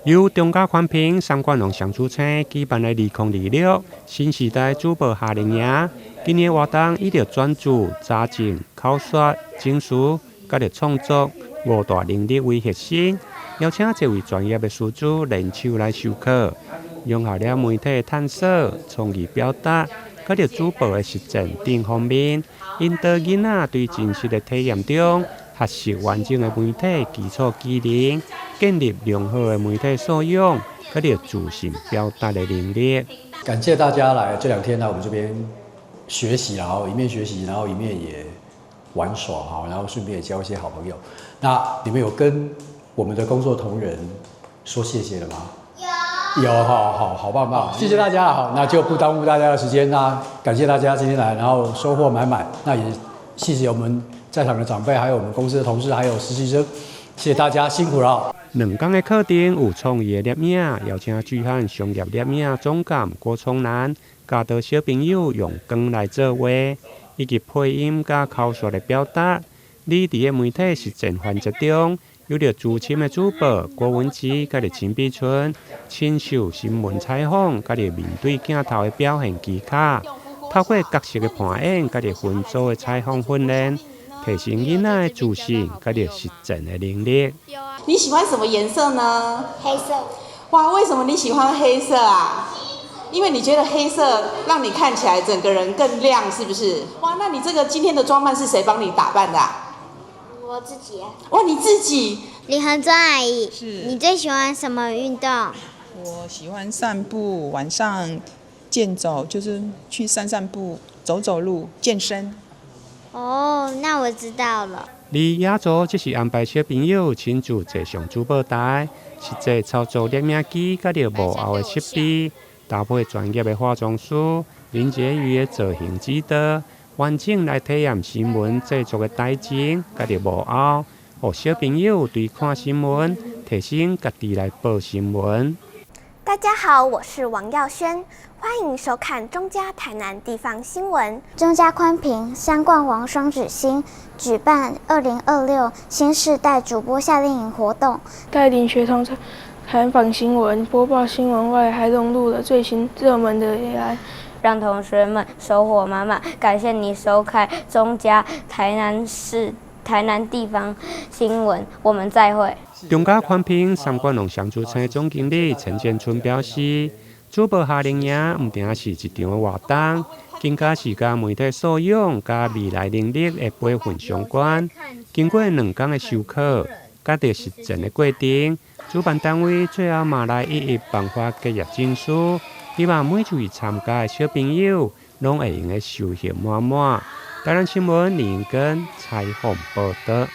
由中嘉寬頻三冠王雙子星舉辦的2026新時代主播夏令營，今年活動以著專注、查證、口說、證詞，佮著創作五大能力為核心，邀請這位專業的師資聯手來授課，融合了媒體探索、創意表達，佮著主播的實踐等方面，引導囡仔對真實的體驗中學習完整的媒體基礎技能，建立良好的媒體素養，佮著自信表達的能力。感謝大家來這2天來我們這邊學習，然後一面學習，然後一面也玩耍哈，然後順便也交一些好朋友。那你們有跟我們的工作同仁說謝謝了嗎？有，有，好好好棒棒，謝謝大家，好，那就不耽誤大家的時間，那感謝大家今天來，然後收穫滿滿。那也謝謝我們在場的長輩，還有我們公司的同事，還有實習生，謝謝大家辛苦了。兩天的課程有創意的攝影，邀請巨漢商業攝影總監郭聰南教導小朋友用光來作畫，以及配音佮口說的表達。你佇个媒體實踐環節中，有著資深的主播郭文琪佮著陳碧春，親授新聞採訪佮著面對鏡頭的表現技巧，透過角色的扮演佮著分組的採訪訓練，提升囡仔的自信佮著實踐的能力。你喜歡什麼顏色呢？黑色。哇，為什麼你喜歡黑色啊？因為你覺得黑色讓你看起來整個人更亮，是不是？哇，那你這個今天的裝扮是誰幫你打扮的啊？我自己。哇，你自己？李恆忠阿姨，是。你最喜歡什麼運動？我喜歡散步，晚上健走，就是去散散步、走走路、健身。哦，那我知道了。而雅座則是安排小朋友親自坐上主播台，實際操作攝影機佮著幕後的設備，搭配專業的化妝師林潔瑜的造型指導，完整來體驗新聞製作的台前佮著幕後，予小朋友對看新聞提升家己來報新聞。大家好，我是王耀軒，歡迎收看中嘉台南地方新聞。中嘉寬頻三冠王雙子星舉辦2026新世代主播夏令營活動，帶領學童採訪新聞、播報新聞外，還融入了最新熱門的 AI，讓同學們收穫滿滿。感謝你收看中嘉台南市台南地方新聞，我們再會。中嘉寬頻三冠王雙子星總經理陳建春表示，主播夏令營毋單是一場的活動，更加是佮媒體素養佮未來能力的培訓相關。經過兩工的授課，佮著實踐的過程，主辦單位最後嘛來一一頒發結業證書，希望每一位參加的小朋友攏會用得收穫滿滿。台南新聞林根採訪報導。